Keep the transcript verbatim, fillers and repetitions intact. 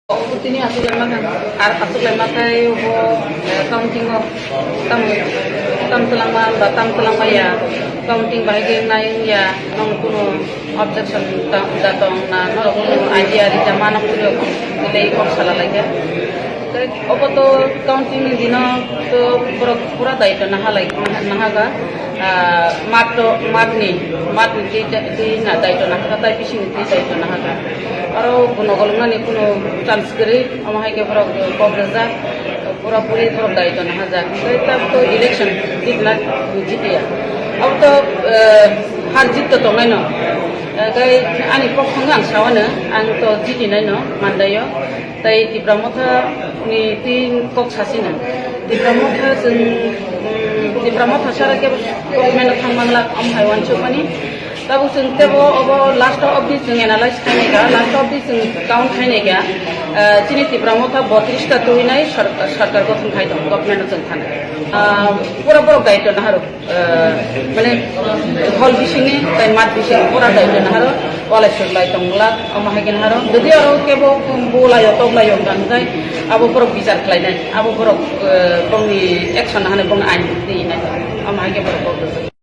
Tini aswk lai mano, ar aswk lai mathai bo, eh, counting o tam, tam twlangma ba tam twlangma ya, counting bahai khe nai ya, nang kuno objection ta-, da tong na, norok kuno idea ri ja mano kuno delay kok sala lai khe. Tei obo to counting ni dino to borok pura daityo naha lai, naha ga. Ah, mat to, mat ni, mat ni twi, twi na daityo naha, tai bising ni twi daityo naha. Aro buno golong nani kuno chance kwrwi, omo hai khe borok kok rwjak, pura puri borok daityo naha jak. Tei tab to election jitna jitiya. Abo to, eh, har jit to tongnai no. Eh, tei ani kok thangwi ang sawano, ang to jitinai no mandaio. Tai Tipra Motha ni tin kok sasina. Tipra Motha chwng, mm, Tipra Motha sara kebo government thang mangla, am hai wansuk mani. Tabuk chwng tebo obo last of the chwng analyze khainai kha, last of the chwng count khainai kha. Ah, chini Tipra Motha botris ta tuinai sor-, sarkar gothon khai tong, government chwng thana. Ah, pura borok daityo naharo. Eh, mane hol bisingni tai mat bising pura daityo naharo walai sur lai tong glak, omo hai khe naharo. Jodi aro kebo bulaio toklaio hwnkha hwnkhe abo borok bichar khlainai, abo borok, eh, bongni action hwnwi bongni ain twi nai, omo hai khe borok kok rwjak.